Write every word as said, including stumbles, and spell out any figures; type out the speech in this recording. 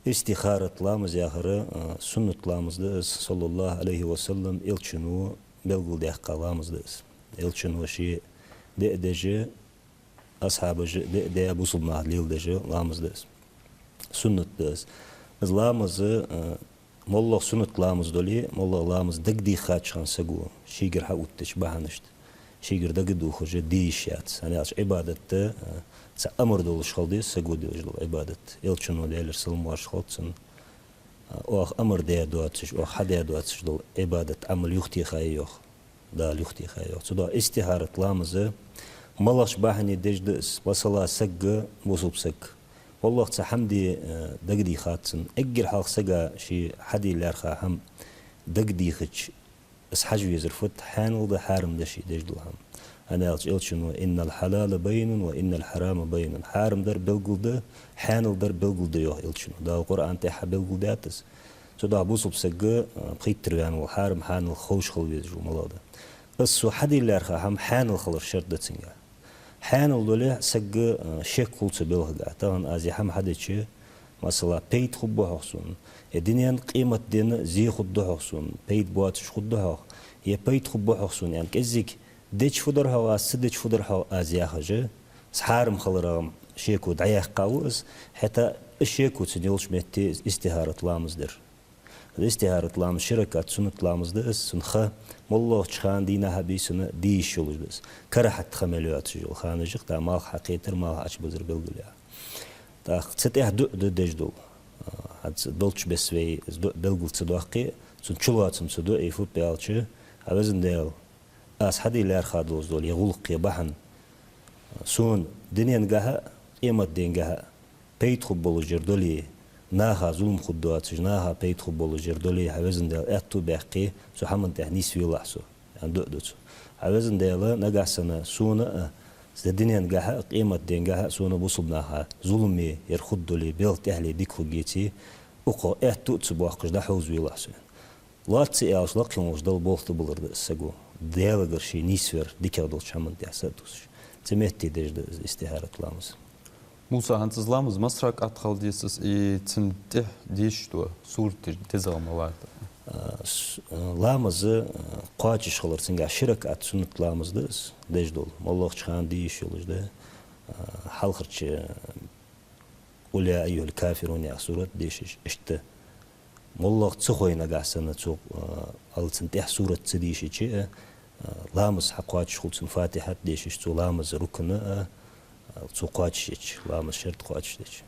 Истихарат ламаз яхар, а, суннат ламаз да из, саллаллахӀу Ӏалайхи ва саллам, Элчано белгалдаьккха ламаз да из. Элчано ше де а деш, асхьабаша де а даь, бусалба наха леладеш ламаз да из. Суннат да из. Из ламаз, а, моллагӀа суннат ламаз дале, моллагӀа ламаз дагадеххача хана саго шийгара хьаоттача бахьанашта шийгара дагадохаш де йиш яц. ХӀана аьлча Ӏибадат, а, цхьа амар долаш хила деза саго деш дола Ӏибадат. Элчано, Даьлера салам-моаршал хилда цунна, а, оаха амар даь доацаш, оаха хьадаь доацаш дола Ӏибадат, Ӏамал юхатехай йоах. Дала юхатехай йоах. Цудухьа истихарат ламаз малагӀча бахьане деш да из, масала, саг, бусалба саг, моллагӀа цхьа хӀама де, а, дагадехад цунна. Эггара хьалха сага ше хьаде лаьрхӀа хӀама дагадехача, из хьажа везар фуд, хьаьнал да, хьарам да ше деш дола хӀама. ХӀана аьлча Элчано: «إن الحلال بين وإن الحرام بين». Хьарам дар белгала да, хьаьнал дар белгала да, йоах Элчано. Дала Къуръан тӀа хьабелгалдаьд из. Цудухьа бусалба саг, а, пхийттара ваьнна вола, хьарам-хьаьнал ховш хила везаш ва, моллагӀа да. Из цо хьаде лаьрхӀа хӀама хьаьнал хилар шарт да цунга. Хьаьнал дале, сага, а, шек хул цу балхага. Тахан аз из хӀама хьадича, масала, пайда хургба хьогӀ сона, е дунен, къематден зе хургда хьогӀ сона, пайда боацаш хургда хьогӀ, е пайда хургба хьогӀ сона, аьнна, кӀеззига дича фу дар хьогӀ аз, ца дича фу дар хьогӀ аз яхаш, из хьарам хиларах шеко дӀаяьккха ва из, хӀаьта из шеко цун йолча метте истихарат ламаз дар. Истихарат ламаз ши ракаӀат суннат ламаз да из, цун ха моллагӀча хана, дийнахьа, бийсанна де йиш йолаш да из. Карахьат ха мел йоацаш йола ханаш я-кх, тӀаккха малх хьакхетар, малх Ӏочубузар белгалъяь. ТӀаккха цу тӀехьа дуӀа да деш дола. А, хӀанз долча беса вай из дуӀа белгал ца доаккхе, цун чулоацам цу дуӀай фуд аьлча: «ХӀай Веза Даьла, аз хьаде лаьрхӀа долаш дола ер гӀулакх, ер бахьан сона дуненгахьа а, къематденгахьа а пайда хургболаш ер дале, наха зулам хургдоацаш, наха пайда хургболаш ер дале, хӀай Веза Даьла, аьттув баьккхе, цу хӀаман тӀехьа нийсвелахь со», — аьнна дуӀа ду цо. «ХӀай Веза Даьла, нагахьа санна сона а, са дуненгахьа а, къематденгахьа а сона, бусалба наха, зуламе ер хургдале, белха тӀехьале дика хургъеце, укхох аьттув а ца боаккхаш дӀахьовзавелахь со», — аьнна. Лоацца аьлча, лакхе волча Далла болх тӀабиллар да из саго, Даьлагара ше нийсвер, дикагӀа долча хӀаман тӀехьа са а тувсаш. Цу метте деш да из истихарат ламаз. Муса, хӀанз из ламаз масса ракаӀат хила деза из, и цун тӀехьа дешаш дола сураташ дезагӀа ма варда? А, с-, а, ламаз, а, кхоачаш хилар, цунгахьа ши ракаӀат суннат ламаз да из, деш дола. МоллагӀча хана де йиш йолаш да, а, хьалхарча «قل يا أيها الكافرون» яха сурат дешаш, иштта. МоллагӀа ца хой нагахьа санна цо, а, ала цун тӀехьа сурат ца дийшача а, а, ламаз хьакхоачаш хул цун, Фатихьат дешаш, цо ламаза рукн а, а, цо кхоачаш еча, ламаза шарт кхоачаш деча.